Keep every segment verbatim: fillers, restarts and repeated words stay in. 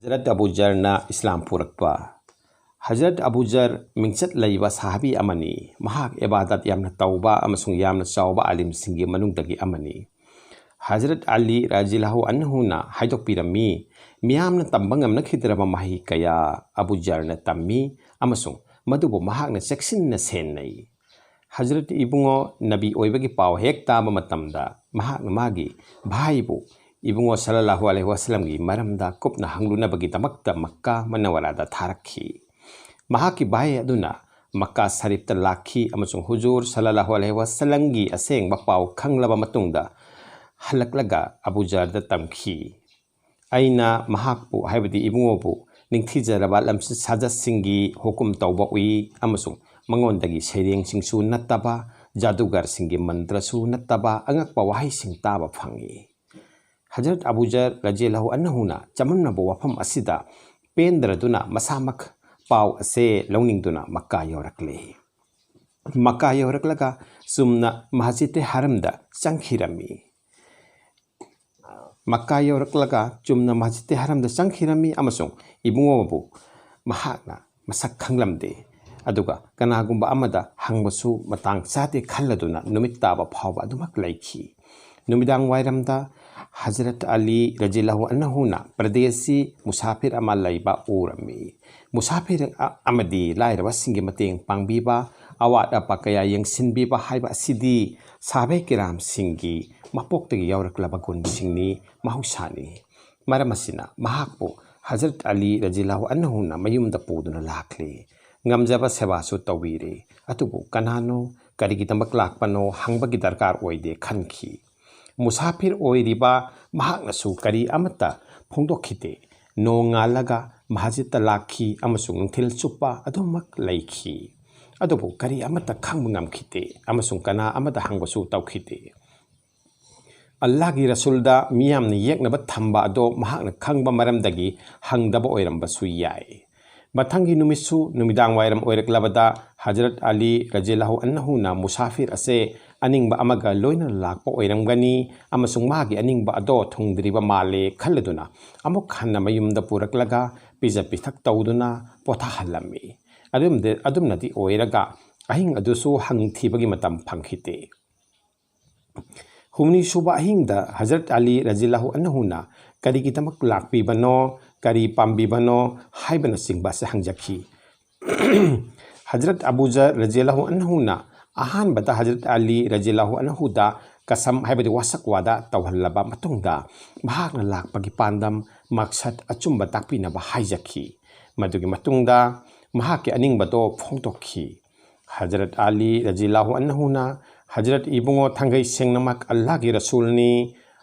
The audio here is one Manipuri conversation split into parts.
ꯍꯖꯔꯠ ꯑꯕꯨ ꯖꯔꯅ ꯏꯁꯂꯥꯝ ꯄꯨꯔꯛꯄ꯫ ꯍꯖꯔꯠ ꯑꯕꯨ ꯖꯔ ꯃꯤꯡꯆꯠ ꯂꯩꯕ ꯁꯥꯍꯥꯕꯤ ꯑꯃꯅꯤ꯫ ꯃꯍꯥꯛ ꯏꯕꯥꯗꯠ ꯌꯥꯝꯅ ꯇꯧꯕ ꯑꯃꯁꯨꯡ ꯌꯥꯝꯅ ꯆꯥꯎꯕ ꯑꯥꯂꯤꯝꯁꯤꯡꯒꯤ ꯃꯅꯨꯡꯗꯒꯤ ꯑꯃꯅꯤ꯫ ꯍꯖꯔꯠ ꯑꯂꯤ ꯔꯖꯤꯌꯜꯂꯥꯍꯨ ꯑꯟꯍꯨꯅ ꯍꯥꯏꯗꯣꯛꯄꯤꯔꯝꯃꯤ, ꯃꯤꯌꯥꯝꯅ ꯇꯝꯕ ꯉꯝꯅꯈꯤꯗ꯭ꯔꯕ ꯃꯍꯩ ꯀꯌꯥ ꯑꯕꯨ ꯖꯔꯅ ꯇꯝꯃꯤ ꯑꯃꯁꯨꯡ ꯃꯗꯨꯕꯨ ꯃꯍꯥꯛꯅ ꯆꯦꯛꯁꯤꯟꯅ ꯁꯦꯟꯅꯩ꯫ ꯍꯖꯔꯠ ꯏꯕꯨꯡꯉꯣ ꯅꯕꯤ ꯑꯣꯏꯕꯒꯤ ꯄꯥꯎ ꯍꯦꯛ ꯇꯥꯕ ꯃꯇꯝꯗ ꯃꯍꯥꯛꯅ ꯃꯥꯒꯤ ꯚꯥꯏꯕꯨ ꯏꯕꯨꯡꯉꯣ ꯁꯜꯂꯜꯂꯥꯍꯨ ꯑꯂꯩꯍꯤ ꯋꯥꯁꯂꯝꯒꯤ ꯃꯔꯝꯗ ꯀꯨꯞꯅ ꯍꯪꯂꯨꯅꯕꯒꯤꯗꯃꯛꯇ ꯃꯛꯀꯥ ꯃꯅꯋꯔꯥꯗ ꯊꯥꯔꯛꯈꯤ꯫ ꯃꯍꯥꯛꯀꯤ ꯚꯥꯏ ꯑꯗꯨꯅ ꯃꯛꯀꯥ ꯁꯔꯤꯐꯇ ꯂꯥꯛꯈꯤ ꯑꯃꯁꯨꯡ ꯍꯨꯖꯨꯔ ꯁꯜꯂꯜꯂꯥꯍꯨ ꯑꯂꯩꯍꯤ ꯋꯥꯁꯂꯝꯒꯤ ꯑꯁꯦꯡꯕ ꯄꯥꯎ ꯈꯪꯂꯕ ꯃꯇꯨꯡꯗ ꯍꯜꯂꯛꯂꯒ ꯑꯕꯨ ꯖꯔꯗ ꯇꯝꯈꯤ꯫ ꯑꯩꯅ ꯃꯍꯥꯛꯄꯨ, ꯍꯥꯏꯕꯗꯤ ꯏꯕꯨꯡꯉꯣꯕꯨ, ꯅꯤꯡꯊꯤꯖꯔꯕ ꯂꯝꯆꯠ ꯁꯥꯖꯠꯁꯤꯡꯒꯤ ꯍꯨꯀꯨꯝ ꯇꯧꯕ ꯎꯏ ꯑꯃꯁꯨꯡ ꯃꯉꯣꯟꯗꯒꯤ ꯁꯩꯔꯦꯡꯁꯤꯡꯁꯨ ꯅꯠꯇꯕ, ꯖꯥꯗꯨꯒꯔꯁꯤꯡꯒꯤ ꯃꯟꯇ꯭ꯔꯁꯨ ꯅꯠꯇꯕ ꯑꯉꯛꯄ ꯋꯥꯍꯩꯁꯤꯡ ꯇꯥꯕ ꯐꯪꯏ꯫ ꯍꯖꯔꯠ ꯑꯕꯨ ꯖꯔ ꯔꯖꯤꯌꯜꯂꯥꯍꯨ ꯑꯟꯍꯨꯅ ꯆꯃꯝꯅꯕ ꯋꯥꯐꯝ ꯑꯁꯤꯗ ꯄꯦꯟꯗ꯭ꯔꯗꯨꯅ ꯃꯁꯥꯃꯛ ꯄꯥꯎ ꯑꯁꯦ ꯂꯧꯅꯤꯡꯗꯨꯅ ꯃꯛꯀꯥ ꯌꯧꯔꯛꯂꯦ꯫ ꯃꯛꯀꯥ ꯌꯧꯔꯛꯂꯒ ꯆꯨꯝꯅ ꯃꯁꯖꯤꯗ ꯍꯔꯝꯗ ꯆꯪꯈꯤꯔꯝꯃꯤ꯫ ꯃꯛꯀꯥ ꯌꯧꯔꯛꯂꯒ ꯆꯨꯝꯅ ꯃꯁꯖꯤꯗ ꯍꯔꯝꯗ ꯆꯪꯈꯤꯔꯝꯃꯤ ꯑꯃꯁꯨꯡ ꯏꯕꯨꯡꯉꯣꯕꯨ ꯃꯍꯥꯛꯅ ꯃꯁꯛ ꯈꯪꯂꯝꯗꯦ꯫ ꯑꯗꯨꯒ ꯀꯅꯥꯒꯨꯝꯕ ꯑꯃꯗ ꯍꯪꯕꯁꯨ ꯃꯇꯥꯡ ꯆꯥꯗꯦ ꯈꯜꯂꯗꯨꯅ ꯅꯨꯃꯤꯠ ꯇꯥꯕ ꯐꯥꯎꯕ ꯑꯗꯨꯃꯛ ꯂꯩꯈꯤ꯫ ꯅꯨꯃꯤꯗꯥꯡ ꯋꯥꯏꯔꯝꯗ ꯍꯖꯔꯠ ꯑꯂꯤ ꯔꯖꯤꯌꯜꯂꯥꯍꯨ ꯑꯟꯍꯨꯅ ꯄ꯭ꯔꯗꯦꯁꯤ ꯃꯨꯁꯥꯐꯤꯔ ꯑꯃ ꯂꯩꯕ ꯎꯔꯝꯃꯤ꯫ ꯃꯨꯁꯥꯐꯤꯔ ꯑ-, ꯑꯃꯗꯤ ꯂꯥꯏꯔꯕꯁꯤꯡꯒꯤ ꯃꯇꯦꯡ ꯄꯥꯡꯕꯤꯕ, ꯑꯋꯥꯠ ꯑꯄꯥ ꯀꯌꯥ ꯌꯦꯡꯁꯤꯟꯕꯤꯕ ꯍꯥꯏꯕ ꯑꯁꯤꯗꯤ ꯁꯥꯍꯥꯕꯥꯏ ꯀꯤꯔꯥꯝꯁꯤꯡꯒꯤ ꯃꯄꯣꯛꯇꯒꯤ ꯌꯥꯎꯔꯛꯂꯕ ꯒꯨꯟꯁꯤꯡꯅꯤ, ꯃꯍꯧꯁꯥꯅꯤ꯫ ꯃꯔꯝ ꯑꯁꯤꯅ ꯃꯍꯥꯛꯄꯨ ꯍꯖꯔꯠ ꯑꯂꯤ ꯔꯖꯤꯌꯜꯂꯥꯍꯨ ꯑꯟꯍꯨꯅ ꯃꯌꯨꯝꯗ ꯄꯨꯗꯨꯅ ꯂꯥꯛꯂꯦ꯫ ꯉꯝꯖꯕ ꯁꯦꯕꯥꯁꯨ ꯇꯧꯕꯤꯔꯦ꯫ ꯑꯗꯨꯕꯨ ꯀꯅꯥꯅꯣ, ꯀꯔꯤꯒꯤꯗꯃꯛ ꯂꯥꯛꯄꯅꯣ ꯍꯪꯕꯒꯤ ꯗꯔꯀꯥꯔ ꯑꯣꯏꯗꯦ ꯈꯟꯈꯤ꯫ ꯃꯨꯁꯥꯐꯤꯔ ꯑꯣꯏꯔꯤꯕ ꯃꯍꯥꯛꯅꯁꯨ ꯀꯔꯤ ꯑꯃꯠꯇ ꯐꯣꯡꯗꯣꯛꯈꯤꯗꯦ꯫ ꯅꯣꯡꯉꯥꯜꯂꯒ ꯃꯁꯖꯤꯗꯇ ꯂꯥꯛꯈꯤ ꯑꯃꯁꯨꯡ ꯅꯨꯡꯊꯤꯜ ꯆꯨꯞꯄ ꯑꯗꯨꯃꯛ ꯂꯩꯈꯤ꯫ ꯑꯗꯨꯕꯨ ꯀꯔꯤ ꯑꯃꯠꯇ ꯈꯪꯕ ꯉꯝꯈꯤꯗꯦ ꯑꯃꯁꯨꯡ ꯀꯅꯥ ꯑꯃꯗ ꯍꯪꯕꯁꯨ ꯇꯧꯈꯤꯗꯦ꯫ ꯑꯜꯂꯥꯍꯒꯤ ꯔꯁꯨꯜꯗ ꯃꯤꯌꯥꯝꯅ ꯌꯦꯛꯅꯕ ꯊꯝꯕ ꯑꯗꯣ ꯃꯍꯥꯛꯅ ꯈꯪꯕ ꯃꯔꯝꯗꯒꯤ ꯍꯪꯗꯕ ꯑꯣꯏꯔꯝꯕꯁꯨ ꯌꯥꯏ꯫ ꯃꯊꯪꯒꯤ ꯅꯨꯃꯤꯠꯁꯨ ꯅꯨꯃꯤꯗꯥꯡ ꯋꯥꯏꯔꯝ ꯑꯣꯏꯔꯛꯂꯕꯗ ꯍꯖꯔꯠ ꯑꯂꯤ ꯔꯖꯤꯌꯜꯂꯥꯍꯨ ꯑꯟꯍꯨꯅ ꯃꯨꯁꯥꯐꯤꯔ ꯑꯁꯦ ꯑꯅꯤꯡꯕ ꯑꯃꯒ ꯂꯣꯏꯅꯅ ꯂꯥꯛꯄ ꯑꯣꯏꯔꯝꯒꯅꯤ ꯑꯃꯁꯨꯡ ꯃꯥꯒꯤ ꯑꯅꯤꯡꯕ ꯑꯗꯣ ꯊꯨꯡꯗ꯭ꯔꯤꯕ ꯃꯥꯜꯂꯦ ꯈꯜꯂꯗꯨꯅ ꯑꯃꯨꯛ ꯍꯟꯅ ꯃꯌꯨꯝꯗ ꯄꯨꯔꯛꯂꯒ ꯄꯤꯖ ꯄꯤꯊꯛ ꯇꯧꯗꯨꯅ ꯄꯣꯊꯥꯍꯜꯂꯝꯃꯤ꯫ ꯑꯗꯨꯝꯗꯤ ꯑꯗꯨꯝꯅꯗꯤ ꯑꯣꯏꯔꯒ ꯑꯍꯤꯡ ꯑꯗꯨꯁꯨ ꯍꯪ ꯊꯤꯕꯒꯤ ꯃꯇꯝ ꯐꯪꯈꯤꯗꯦ꯫ ꯍꯨꯝꯅꯤ ꯁꯨꯕ ꯑꯍꯤꯡꯗ ꯍꯖꯔꯠ ꯑꯂꯤ ꯔꯖꯤꯌꯜꯂꯥꯍꯨ ꯑꯟꯍꯨꯅ ꯀꯔꯤꯒꯤꯗꯃꯛ ꯂꯥꯛꯄꯤꯕꯅꯣ, ꯀꯔꯤ ꯄꯥꯝꯕꯤꯕꯅꯣ ꯍꯥꯏꯕꯅꯆꯤꯡꯕ ꯑꯁꯤ ꯍꯪꯖꯈꯤ꯫ ꯍꯖꯔꯠ ꯑꯕꯨ ꯖꯔ ꯔꯖꯤꯌꯜꯂꯥꯍꯨ ꯑꯟꯍꯨꯅ ꯑꯍꯥꯟꯕꯗ ꯍꯖꯔꯠ ꯑꯂꯤ ꯔꯖꯤꯌꯜꯂꯥꯍꯨ ꯑꯟꯍꯨꯗ ꯀꯁꯝ ꯍꯥꯏꯕꯗꯤ ꯋꯥꯁꯛ ꯋꯥꯗꯥ ꯇꯧꯍꯜꯂꯕ ꯃꯇꯨꯡꯗ ꯃꯍꯥꯛꯅ ꯂꯥꯛꯄꯒꯤ ꯄꯥꯟꯗꯝ, ꯃꯛꯁꯠ ꯑꯆꯨꯝꯕ ꯇꯥꯛꯄꯤꯅꯕ ꯍꯥꯏꯖꯈꯤ꯫ ꯃꯗꯨꯒꯤ ꯃꯇꯨꯡꯗ ꯃꯍꯥꯛꯀꯤ ꯑꯅꯤꯡꯕꯗꯣ ꯐꯣꯡꯗꯣꯛꯈꯤ꯫ ꯍꯖꯔꯠ ꯑꯂꯤ ꯔꯖꯤꯌꯜꯂꯥꯍꯨ ꯑꯟꯍꯨꯅ ꯍꯖꯔꯠ ꯏꯕꯨꯡꯉꯣ ꯊꯥꯡꯒꯩ ꯁꯦꯡꯅꯃꯛ ꯑꯜꯂꯥꯍꯒꯤ ꯔꯁꯨꯜꯅꯤ,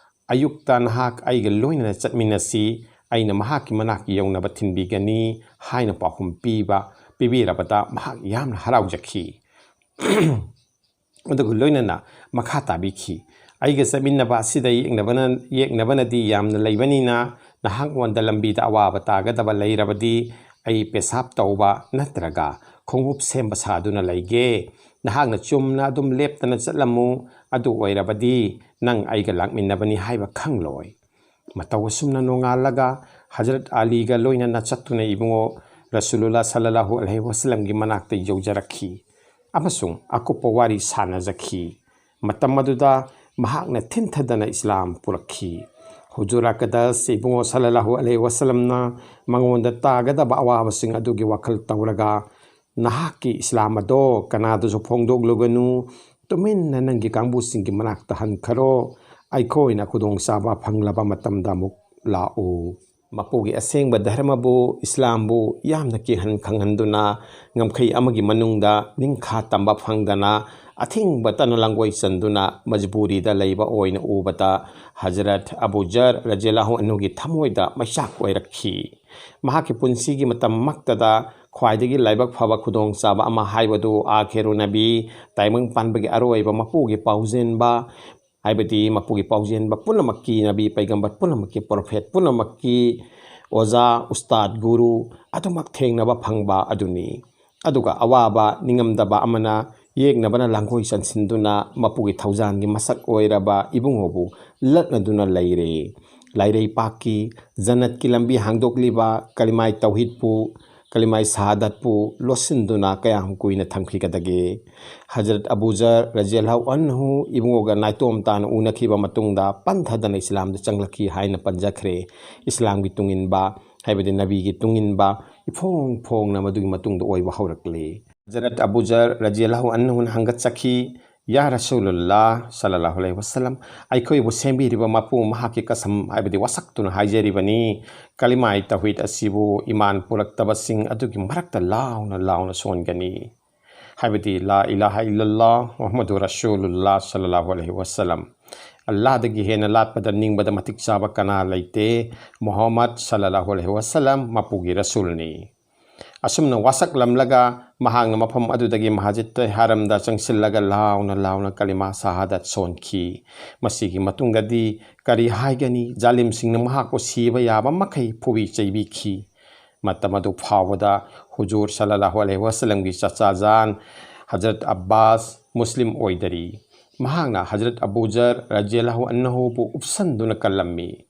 ꯑꯌꯨꯛꯇ ꯅꯍꯥꯛ ꯑꯩꯒ ꯂꯣꯏꯅꯅ ꯆꯠꯃꯤꯟꯅꯁꯤ, ꯑꯩꯅ ꯃꯍꯥꯛꯀꯤ ꯃꯅꯥꯛ ꯌꯧꯅꯕ ꯊꯤꯟꯕꯤꯒꯅꯤ ꯍꯥꯏꯅ ꯄꯥꯎꯈꯨꯝ ꯄꯤꯕ ꯄꯤꯕꯤꯔꯕꯗ ꯃꯍꯥꯛ ꯌꯥꯝꯅ ꯍꯔꯥꯎꯖꯈꯤ꯫ ꯑꯗꯨꯒ ꯂꯣꯏꯅꯅ ꯃꯈꯥ ꯇꯥꯕꯤꯈꯤ, ꯑꯩꯒ ꯆꯠꯃꯤꯟꯅꯕ ꯑꯁꯤꯗ ꯌꯦꯛꯅꯕꯅ ꯌꯦꯛꯅꯕꯅꯗꯤ ꯌꯥꯝꯅ ꯂꯩꯕꯅꯤꯅ ꯅꯍꯥꯛꯉꯣꯟꯗ ꯂꯝꯕꯤꯗ ꯑꯋꯥꯕ ꯇꯥꯒꯗꯕ ꯂꯩꯔꯕꯗꯤ ꯑꯩ ꯄꯦꯁꯥꯞ ꯇꯧꯕ ꯅꯠꯇ꯭ꯔꯒ ꯈꯣꯡꯎꯞ ꯁꯦꯝꯕ ꯁꯥꯗꯨꯅ ꯂꯩꯒꯦ꯫ ꯅꯍꯥꯛꯅ ꯆꯨꯝꯅ ꯑꯗꯨꯝ ꯂꯦꯞꯇꯅ ꯆꯠꯂꯝꯃꯨ, ꯑꯗꯨ ꯑꯣꯏꯔꯕꯗꯤ ꯅꯪ ꯑꯩꯒ ꯂꯥꯛꯃꯤꯟꯅꯕꯅꯤ ꯍꯥꯏꯕ ꯈꯪꯂꯣꯏ꯫ ꯃꯇꯧ ꯑꯁꯨꯝꯅ ꯅꯣꯡꯉꯥꯜꯂꯒ ꯍꯖꯔꯠ ꯑꯂꯤꯒ ꯂꯣꯏꯅꯅ ꯆꯠꯇꯨꯅ ꯏꯕꯨꯡꯉꯣ ꯔꯁꯨꯂꯨꯜꯂꯥ ꯁꯜꯂꯜꯂꯥꯍꯨ ꯑꯂꯩꯍꯤ ꯋꯥꯁꯜꯂꯝꯒꯤ ꯃꯅꯥꯛꯇ ꯌꯧꯖꯔꯛꯈꯤ ꯑꯃꯁꯨꯡ ꯑꯀꯨꯞꯄ ꯋꯥꯔꯤ ꯁꯥꯟꯅꯖꯈꯤ꯫ ꯃꯇꯝ ꯑꯗꯨꯗ ꯃꯍꯥꯛꯅ ꯊꯤꯟꯊꯗꯅ ꯏꯁꯂꯥꯝ ꯄꯨꯔꯛꯈꯤ꯫ ꯍꯨꯖꯨꯔ ꯑꯀꯗꯁ ꯏꯕꯨꯡꯉꯣ ꯁꯜꯂꯜꯂꯥꯍꯨ ꯑꯂꯩꯍꯤ ꯋꯥꯁꯜꯂꯝꯅ ꯃꯉꯣꯟꯗ ꯇꯥꯒꯗꯕ ꯑꯋꯥꯕꯁꯤꯡ ꯑꯗꯨꯒꯤ ꯋꯥꯈꯜ ꯇꯧꯔꯒ, ꯅꯍꯥꯛꯀꯤ ꯏꯁꯂꯥꯝ ꯑꯗꯣ ꯀꯅꯥꯗꯁꯨ ꯐꯣꯡꯗꯣꯛꯂꯨꯒꯅꯨ, ꯇꯨꯃꯤꯟꯅ ꯅꯪꯒꯤ ꯀꯥꯡꯕꯨꯁꯤꯡꯒꯤ ꯃꯅꯥꯛꯇ ꯍꯟꯈꯔꯣ, ꯑꯩꯈꯣꯏꯅ ꯈꯨꯗꯣꯡꯆꯥꯕ ꯐꯪꯂꯕ ꯃꯇꯝꯗ ꯑꯃꯨꯛ ꯂꯥꯛꯎ꯫ ꯃꯄꯨꯒꯤ ꯑꯁꯦꯡꯕ ꯙꯔꯃꯕꯨ, ꯏꯁꯂꯥꯝꯕꯨ ꯌꯥꯝꯅ ꯀꯤꯍꯟ ꯈꯪꯍꯟꯗꯨꯅ ꯉꯝꯈꯩ ꯑꯃꯒꯤ ꯃꯅꯨꯡꯗ ꯅꯤꯡꯈꯥ ꯇꯝꯕ ꯐꯪꯗꯅ ꯑꯊꯤꯡꯕꯇꯅ ꯂꯥꯡꯒꯣꯏ ꯆꯟꯗꯨꯅ ꯃꯖꯕꯨꯔꯤꯗ ꯂꯩꯕ ꯑꯣꯏꯅ ꯎꯕꯗ ꯍꯖꯔꯠ ꯑꯕꯨ ꯖꯔ ꯔꯖꯤꯌꯜꯂꯥꯍꯨ ꯑꯟꯍꯨꯒꯤ ꯊꯃꯣꯏꯗ ꯃꯩꯆꯥꯛ ꯑꯣꯏꯔꯛꯈꯤ꯫ ꯃꯍꯥꯛꯀꯤ ꯄꯨꯟꯁꯤꯒꯤ ꯃꯇꯝꯃꯛꯇꯗ ꯈ꯭ꯋꯥꯏꯗꯒꯤ ꯂꯥꯏꯕꯛ ꯐꯕ ꯈꯨꯗꯣꯡꯆꯥꯕ ꯑꯃ ꯍꯥꯏꯕꯗꯨ ꯑꯥꯈꯤꯔꯨ ꯅꯕꯤ, ꯇꯥꯏꯕꯪ ꯄꯥꯟꯕꯒꯤ ꯑꯔꯣꯏꯕ ꯃꯄꯨꯒꯤ ꯄꯥꯎꯖꯦꯟꯕ, ꯍꯥꯏꯕꯗꯤ ꯃꯄꯨꯒꯤ ꯄꯥꯎꯖꯦꯟꯕ ꯄꯨꯝꯅꯃꯛꯀꯤ, ꯅꯕꯤ ꯄꯩꯒꯝꯕꯔ ꯄꯨꯝꯅꯃꯛꯀꯤ, ꯄ꯭ꯔꯣꯐꯦꯠ ꯄꯨꯝꯅꯃꯛꯀꯤ ꯑꯣꯖꯥ, ꯎꯁꯇꯥꯗ, ꯒꯨꯔꯨ ꯑꯗꯨꯃꯛ ꯊꯦꯡꯅꯕ ꯐꯪꯕ ꯑꯗꯨꯅꯤ꯫ ꯑꯗꯨꯒ ꯑꯋꯥꯕ ꯅꯤꯡꯉꯝꯗꯕ ꯑꯃꯅ ꯌꯦꯛꯅꯕꯅ ꯂꯥꯡꯒꯣꯏ ꯆꯟꯁꯤꯟꯗꯨꯅ ꯃꯄꯨꯒꯤ ꯊꯧꯖꯥꯟꯒꯤ ꯃꯁꯛ ꯑꯣꯏꯔꯕ ꯏꯕꯨꯡꯉꯣꯕꯨ ꯂꯛꯅꯗꯨꯅ ꯂꯩꯔꯦ꯫ ꯂꯥꯏꯔꯩ ꯄꯥꯛꯀꯤ ꯖꯟꯅꯠꯀꯤ ꯂꯝꯕꯤ ꯍꯥꯡꯗꯣꯛꯂꯤꯕ ꯀꯂꯤꯃꯥꯏ ꯇꯧꯍꯤꯗꯄꯨ, ꯀꯂꯤꯃꯥꯏ ꯁꯍꯥꯗꯠꯄꯨ ꯂꯣꯠꯁꯤꯟꯗꯨꯅ ꯀꯌꯥꯝ ꯀꯨꯏꯅ ꯊꯝꯈꯤꯒꯗꯒꯦ? ꯍꯖꯔꯠ ꯑꯕꯨ ꯖꯔ ꯔꯖꯤꯌꯜꯂꯥꯍꯨ ꯑꯟꯍꯨ ꯏꯕꯨꯡꯉꯣꯒ ꯅꯥꯏꯇꯣꯝ ꯇꯥꯅ ꯎꯅꯈꯤꯕ ꯃꯇꯨꯡꯗ ꯄꯟꯊꯗꯅ ꯏꯁꯂꯥꯝꯗ ꯆꯪꯂꯛꯈꯤ ꯍꯥꯏꯅ ꯄꯟꯖꯈ꯭ꯔꯦ꯫ ꯏꯁꯂꯥꯝꯒꯤ ꯇꯨꯡꯏꯟꯕ, ꯍꯥꯏꯕꯗꯤ ꯅꯕꯤꯒꯤ ꯇꯨꯡꯏꯟꯕ ꯏꯐꯣꯡ ꯐꯣꯡꯅ ꯃꯗꯨꯒꯤ ꯃꯇꯨꯡꯗ ꯑꯣꯏꯕ ꯍꯧꯔꯛꯂꯦ꯫ ꯍꯖꯔꯠ ꯑꯕꯨ ꯖꯔ ꯔꯖꯤꯌꯜꯂꯥꯍꯨ ꯑꯟꯍꯨꯅ ꯍꯪꯒꯠꯆꯈꯤ, "ꯌꯥ ꯔꯁꯨꯂꯨꯜꯂꯥ ꯁꯜꯂꯜꯂꯥꯍꯨ ꯑꯂꯩꯍꯤ ꯋꯁꯜꯂꯝ, ꯑꯩꯈꯣꯏꯕꯨ ꯁꯦꯝꯕꯤꯔꯤꯕ ꯃꯄꯨ ꯃꯍꯥꯛꯀꯤ ꯀꯁꯝ, ꯍꯥꯏꯕꯗꯤ ꯋꯥꯁꯛꯇꯨꯅ ꯍꯥꯏꯖꯔꯤꯕꯅꯤ, ꯀꯂꯤꯃꯥꯏ ꯇꯧꯍꯤꯗ ꯑꯁꯤꯕꯨ ꯏꯃꯥꯟ ꯄꯨꯔꯛꯇꯕꯁꯤꯡ ꯑꯗꯨꯒꯤ ꯃꯔꯛꯇ ꯂꯥꯎꯅ ꯂꯥꯎꯅ ꯁꯣꯟꯒꯅꯤ꯫ ꯍꯥꯏꯕꯗꯤ ꯂꯥ ꯏꯂꯥꯍ ꯏꯜꯂꯜꯂꯥ ꯃꯨꯍꯝꯃꯗꯨ ꯔꯁꯨꯂꯨꯜꯂꯥ ꯁꯜꯂꯜꯂꯥꯍꯨ ꯑꯂꯩꯍꯤ ꯋꯁꯜꯂꯝ꯫ ꯑꯜꯂꯥꯍꯗꯒꯤ ꯍꯦꯟꯅ ꯂꯥꯠꯄꯗ ꯅꯤꯡꯕꯗ ꯃꯇꯤꯛ ꯆꯥꯕ ꯀꯅꯥ ꯂꯩꯇꯦ? ꯃꯨꯍꯝꯃꯗ ꯁꯜꯂꯜꯂꯥꯍꯨ ꯑꯂꯩꯍꯤ ꯋꯁꯜꯂꯝ ꯃꯄꯨꯒꯤ ꯔꯁꯨꯜꯅꯤ"꯫ ꯑꯁꯨꯝꯅ ꯋꯥꯁꯛꯂꯝꯂꯒ ꯃꯍꯥꯛꯅ ꯃꯐꯝ ꯑꯗꯨꯗꯒꯤ ꯃꯁꯖꯤꯗ ꯍꯔꯝꯗ ꯆꯪꯁꯤꯜꯂꯒ ꯂꯥꯎꯅ ꯂꯥꯎꯅ ꯀꯂꯤꯃꯥ ꯁꯍꯥꯗꯠ ꯁꯣꯟꯈꯤ꯫ ꯃꯁꯤꯒꯤ ꯃꯇꯨꯡꯗꯗꯤ ꯀꯔꯤ ꯍꯥꯏꯒꯅꯤ? ꯖꯥꯂꯤꯝꯁꯤꯡꯅ ꯃꯍꯥꯛꯄꯨ ꯁꯤꯕ ꯌꯥꯕ ꯃꯈꯩ ꯐꯨꯕꯤ ꯆꯩꯕꯤꯈꯤ꯫ ꯃꯇꯝ ꯑꯗꯨ ꯐꯥꯎꯕꯗ ꯍꯨꯖꯨꯔ ꯁꯜꯂꯜꯂꯥꯍꯨ ꯑꯂꯩꯍꯤ ꯋꯁꯜꯂꯝꯒꯤ ꯆꯆꯥꯖꯥꯟ ꯍꯖꯔꯠ ꯑꯕꯥꯁ ꯃꯨꯁꯂꯤꯝ ꯑꯣꯏꯗꯔꯤ꯫ ꯃꯍꯥꯛꯅ ꯍꯖꯔꯠ ꯑꯕꯨ ꯖꯔ ꯔꯖꯤꯌꯜꯂꯥꯍꯨ ꯑꯟꯍꯨꯕꯨ ꯎꯞꯁꯟꯗꯨꯅ ꯀꯜꯂꯝꯃꯤ꯫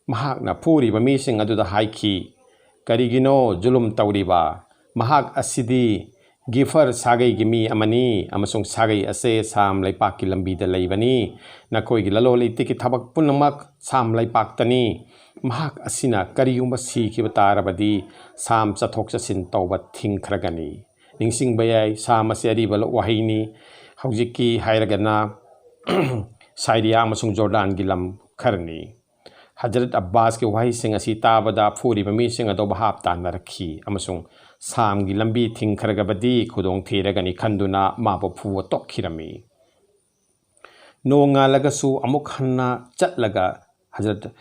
ꯃꯍꯥꯛꯅ ꯐꯨꯔꯤꯕ ꯃꯤꯁꯤꯡ ꯑꯗꯨꯗ ꯍꯥꯏꯈꯤ, "ꯀꯔꯤꯒꯤꯅꯣ ꯖꯨꯂꯨꯝ ꯇꯧꯔꯤꯕ? ꯃꯍꯥꯛ ꯑꯁꯤꯗꯤ ꯒꯤꯐꯔ ꯁꯥꯒꯩꯒꯤ ꯃꯤ ꯑꯃꯅꯤ ꯑꯃꯁꯨꯡ ꯁꯥꯒꯩ ꯑꯁꯦ ꯁꯥꯝ ꯂꯩꯄꯥꯛꯀꯤ ꯂꯝꯕꯤꯗ ꯂꯩꯕꯅꯤ꯫ ꯅꯈꯣꯏꯒꯤ ꯂꯂꯣꯟ ꯏꯇꯤꯛꯀꯤ ꯊꯕꯛ ꯄꯨꯝꯅꯃꯛ ꯁꯥꯝ ꯂꯩꯄꯥꯛꯇꯅꯤ꯫ ꯃꯍꯥꯛ ꯑꯁꯤꯅ ꯀꯔꯤꯒꯨꯝꯕ ꯁꯤꯈꯤꯕ ꯇꯥꯔꯕꯗꯤ ꯁꯥꯝ ꯆꯠꯊꯣꯛ ꯆꯠꯁꯤꯟ ꯇꯧꯕ ꯊꯤꯡꯈ꯭ꯔꯒꯅꯤ"꯫ ꯅꯤꯡꯁꯤꯡꯕ ꯌꯥꯏ, ꯁꯥꯝ ꯑꯁꯤ ꯑꯔꯤꯕ ꯋꯥꯍꯩꯅꯤ꯫ ꯍꯧꯖꯤꯛꯀꯤ ꯍꯥꯏꯔꯒꯅ ꯁꯥꯏꯔꯤꯌꯥ ꯑꯃꯁꯨꯡ ꯖꯣꯔꯗꯥꯟꯒꯤ ꯂꯝ ꯈꯔꯅꯤ꯫ ꯍꯖꯔꯠ ꯑꯕꯥꯁꯀꯤ ꯋꯥꯍꯩꯁꯤꯡ ꯑꯁꯤ ꯇꯥꯕꯗ ꯐꯨꯔꯤꯕ ꯃꯤꯁꯤꯡ ꯑꯗꯨ ꯚꯥꯞ ꯇꯥꯅꯔꯛꯈꯤ ꯑꯃꯁꯨꯡ ꯁꯥꯝꯒꯤ ꯂꯝꯕꯤ ꯊꯤꯡꯈ꯭ꯔꯒꯕꯗꯤ ꯈꯨꯗꯣꯡ ꯊꯤꯔꯒꯅꯤ ꯈꯟꯗꯨꯅ ꯃꯥꯕꯨ ꯐꯨꯕ ꯇꯣꯛꯈꯤꯔꯝꯃꯤ꯫ ꯅꯣꯡꯉꯥꯜꯂꯒꯁꯨ ꯑꯃꯨꯛ ꯍꯟꯅ ꯆꯠꯂꯒ ꯍꯖꯔꯠ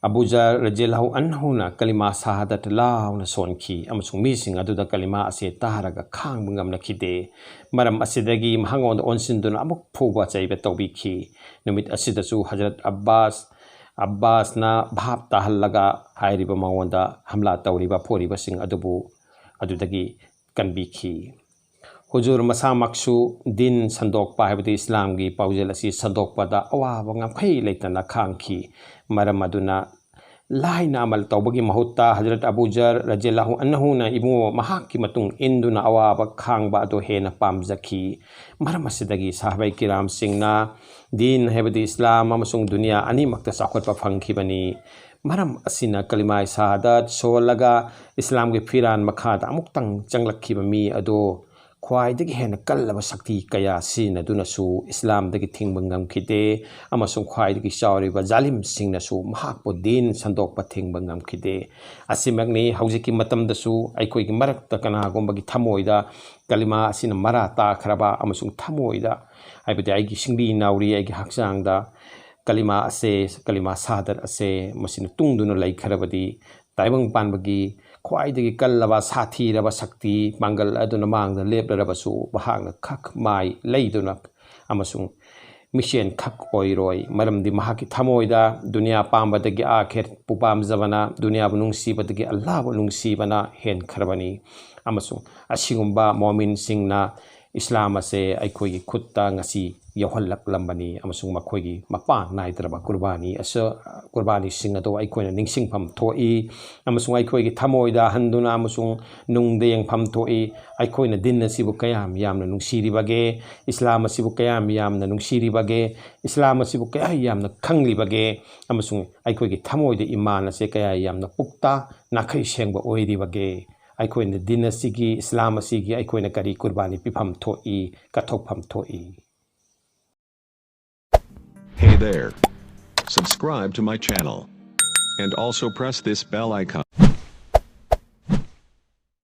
ꯑꯕꯨ ꯖꯔ ꯔꯖꯤꯌꯜꯂꯥꯍꯨ ꯑꯟꯍꯨꯅ ꯀꯂꯤꯃꯥ ꯁꯍꯥꯗꯠ ꯂꯥꯎꯅ ꯁꯣꯟꯈꯤ ꯑꯃꯁꯨꯡ ꯃꯤꯁꯤꯡ ꯑꯗꯨꯗ ꯀꯂꯤꯃꯥ ꯑꯁꯤ ꯇꯥꯔꯒ ꯈꯥꯡꯕ ꯉꯝꯂꯛꯈꯤꯗꯦ꯫ ꯃꯔꯝ ꯑꯁꯤꯗꯒꯤ ꯃꯉꯣꯟꯗ ꯑꯣꯟꯁꯤꯟꯗꯨꯅ ꯑꯃꯨꯛ ꯐꯨꯕ ꯆꯩꯕ ꯇꯧꯕꯤꯈꯤ꯫ ꯅꯨꯃꯤꯠ ꯑꯁꯤꯗꯁꯨ ꯍꯖꯔꯠ ꯑꯕꯥꯁ ꯑꯕꯥꯁꯅ ꯚꯥꯞ ꯇꯥꯍꯜꯂꯒ ꯍꯥꯏꯔꯤꯕ ꯃꯉꯣꯟꯗ ꯍꯝꯂꯥ ꯇꯧꯔꯤꯕ ꯐꯨꯔꯤꯕꯁꯤꯡ ꯑꯗꯨꯕꯨ ꯑꯗꯨꯗꯒꯤ ꯀꯟꯕꯤꯈꯤ꯫ ꯍꯨꯖꯨꯔ ꯃꯁꯥꯃꯛꯁꯨ ꯗꯤꯟ ꯁꯟꯗꯣꯛꯄ, ꯍꯥꯏꯕꯗꯤ ꯏꯁꯂꯥꯝꯒꯤ ꯄꯥꯎꯖꯦꯜ ꯑꯁꯤ ꯁꯟꯗꯣꯛꯄꯗ ꯑꯋꯥꯕ ꯉꯝꯈꯩ ꯂꯩꯇꯅ ꯈꯥꯡꯈꯤ꯫ ꯃꯔꯝ ꯑꯗꯨꯅ ꯂꯥꯏꯅ ꯑꯃꯜ ꯇꯧꯕꯒꯤ ꯃꯍꯨꯠꯇ ꯍꯖꯔꯠ ꯑꯕꯨ ꯖꯔ ꯔꯖꯤꯌꯜꯂꯥꯍꯨ ꯑꯟꯍꯨꯅ ꯏꯕꯨꯡꯉꯣ ꯃꯍꯥꯛꯀꯤ ꯃꯇꯨꯡ ꯏꯟꯗꯨꯅ ꯑꯋꯥꯕ ꯈꯥꯡꯕ ꯑꯗꯨ ꯍꯦꯟꯅ ꯄꯥꯝꯖꯈꯤ꯫ ꯃꯔꯝ ꯑꯁꯤꯗꯒꯤ ꯁꯍꯥꯕꯥꯏ ꯀꯤꯔꯥꯝꯁꯤꯡꯅ ꯗꯤꯟ, ꯍꯥꯏꯕꯗꯤ ꯏꯁꯂꯥꯝ ꯑꯃꯁꯨꯡ ꯗꯨꯅꯤꯌꯥ ꯑꯅꯤꯃꯛꯇ ꯆꯥꯎꯈꯠꯄ ꯐꯪꯈꯤꯕꯅꯤ꯫ ꯃꯔꯝ ꯑꯁꯤꯅ ꯀꯂꯤꯃꯥꯏ ꯁꯍꯥꯗꯠ ꯁꯣꯜꯂꯒ ꯏꯁꯂꯥꯝꯒꯤ ꯐꯤꯔꯥꯟ ꯃꯈꯥꯗ ꯑꯃꯨꯛꯇꯪ ꯆꯪꯂꯛꯈꯤꯕ ꯃꯤ ꯑꯗꯨ ꯈ꯭ꯋꯥꯏꯗꯒꯤ ꯍꯦꯟꯅ ꯀꯜꯂꯕ ꯁꯛꯇꯤ ꯀꯌꯥ ꯁꯤꯖꯤꯟꯅꯗꯨꯅꯁꯨ ꯏꯁꯂꯥꯝꯗꯒꯤ ꯊꯤꯡꯕ ꯉꯝꯈꯤꯗꯦ, ꯑꯃꯁꯨꯡ ꯈ꯭ꯋꯥꯏꯗꯒꯤ ꯆꯥꯎꯔꯤꯕ ꯖꯥꯂꯤꯝꯁꯤꯡꯅꯁꯨ ꯃꯍꯥꯛꯄꯨ ꯗꯤꯟ ꯁꯟꯗꯣꯛꯄ ꯊꯤꯡꯕ ꯉꯝꯈꯤꯗꯦ꯫ ꯑꯁꯤꯃꯛꯅꯤ ꯍꯧꯖꯤꯛꯀꯤ ꯃꯇꯝꯗꯁꯨ ꯑꯩꯈꯣꯏꯒꯤ ꯃꯔꯛꯇ ꯀꯅꯥꯒꯨꯝꯕꯒꯤ ꯊꯃꯣꯏꯗ ꯀꯂꯤꯃꯥ ꯑꯁꯤꯅ ꯃꯔꯥ ꯇꯥꯈ꯭ꯔꯕ ꯑꯃꯁꯨꯡ ꯊꯃꯣꯏꯗ, ꯍꯥꯏꯕꯗꯤ ꯑꯩꯒꯤ ꯁꯤꯡꯂꯤ ꯅꯥꯎꯔꯤ, ꯑꯩꯒꯤ ꯍꯛꯆꯥꯡꯗ ꯀꯂꯤꯃꯥ ꯑꯁꯦ, ꯀꯂꯤꯃꯥ ꯁꯍꯥꯗꯠ ꯑꯁꯦ ꯃꯁꯤꯅ ꯇꯨꯡꯗꯨꯅ ꯂꯩꯈ꯭ꯔꯕꯗꯤ, ꯇꯥꯏꯕꯪ ꯄꯥꯟꯕꯒꯤ ꯈ꯭ꯋꯥꯏꯗꯒꯤ ꯀꯜꯂꯕ, ꯁꯥꯊꯤꯔꯕ ꯁꯛꯇꯤ ꯄꯥꯡꯒꯜ ꯑꯗꯨꯅ ꯃꯥꯡꯗ ꯂꯦꯞꯂꯔꯕꯁꯨ, ꯃꯍꯥꯛꯅ ꯈꯛ ꯃꯥꯏ ꯂꯩꯗꯨꯅ ꯑꯃꯁꯨꯡ ꯃꯤꯁꯦꯟ ꯈꯛ ꯑꯣꯏꯔꯣꯏ꯫ ꯃꯔꯝꯗꯤ ꯃꯍꯥꯛꯀꯤ ꯊꯃꯣꯏꯗ ꯗꯨꯅꯤꯌꯥ ꯄꯥꯝꯕꯗꯒꯤ ꯑꯥꯈꯤꯔꯠꯄꯨ ꯄꯥꯝꯖꯕꯅ, ꯗꯨꯅꯤꯌꯥꯕꯨ ꯅꯨꯡꯁꯤꯕꯗꯒꯤ ꯑꯜꯂꯥꯍꯕꯨ ꯅꯨꯡꯁꯤꯕꯅ ꯍꯦꯟꯈ꯭ꯔꯕꯅꯤ꯫ ꯑꯃꯁꯨꯡ ꯑꯁꯤꯒꯨꯝꯕ ꯃꯣꯃꯤꯟꯁꯤꯡꯅ ꯏꯁꯂꯥꯝ ꯑꯁꯦ ꯑꯩꯈꯣꯏꯒꯤ ꯈꯨꯠꯇ ꯉꯁꯤ ꯌꯧꯍꯜꯂꯛꯂꯝꯕꯅꯤ, ꯑꯃꯁꯨꯡ ꯃꯈꯣꯏꯒꯤ ꯃꯄꯥꯟ ꯅꯥꯏꯗ꯭ꯔꯕ ꯀꯨꯔꯕꯥꯅꯤ ꯑꯁ-, ꯀꯨꯔꯕꯥꯅꯤꯁꯤꯡ ꯑꯗꯨ ꯑꯩꯈꯣꯏꯅ ꯅꯤꯡꯁꯤꯡꯐꯝ ꯊꯣꯛꯏ, ꯑꯃꯁꯨꯡ ꯑꯩꯈꯣꯏꯒꯤ ꯊꯃꯣꯏꯗ ꯍꯟꯗꯨꯅ ꯑꯃꯁꯨꯡ ꯅꯨꯡꯗ ꯌꯦꯡꯐꯝ ꯊꯣꯛꯏ꯫ ꯑꯩꯈꯣꯏꯅ ꯗꯤꯟ ꯑꯁꯤꯕꯨ ꯀꯌꯥꯝ ꯌꯥꯝꯅ ꯅꯨꯡꯁꯤꯔꯤꯕꯒꯦ, ꯏꯁꯂꯥꯝ ꯑꯁꯤꯕꯨ ꯀꯌꯥꯝ ꯌꯥꯝꯅ ꯅꯨꯡꯁꯤꯔꯤꯕꯒꯦ, ꯏꯁꯂꯥꯝ ꯑꯁꯤꯕꯨ ꯀꯌꯥ ꯌꯥꯝꯅ ꯈꯪꯂꯤꯕꯒꯦ, ꯑꯃꯁꯨꯡ ꯑꯩꯈꯣꯏꯒꯤ ꯊꯃꯣꯏꯗ ꯏꯃꯥꯟ ꯑꯁꯦ ꯀꯌꯥ ꯌꯥꯝꯅ ꯄꯨꯛꯇ ꯅꯥꯈꯩ ꯁꯦꯡꯕ ꯑꯣꯏꯔꯤꯕꯒꯦ꯫ ꯑꯩꯈꯣꯏꯅ ꯗꯤꯟ ꯑꯁꯤꯒꯤ, ꯏꯁꯂꯥꯝ ꯑꯁꯤꯒꯤ ꯑꯩꯈꯣꯏꯅ ꯀꯔꯤ ꯀꯨꯔꯕꯥꯅꯤ ꯄꯤꯐꯝ ꯊꯣꯛꯏ, ꯀꯠꯊꯣꯛꯐꯝ ꯊꯣꯛꯏ꯫ Hey there. Subscribe to my channel. And also press this bell icon.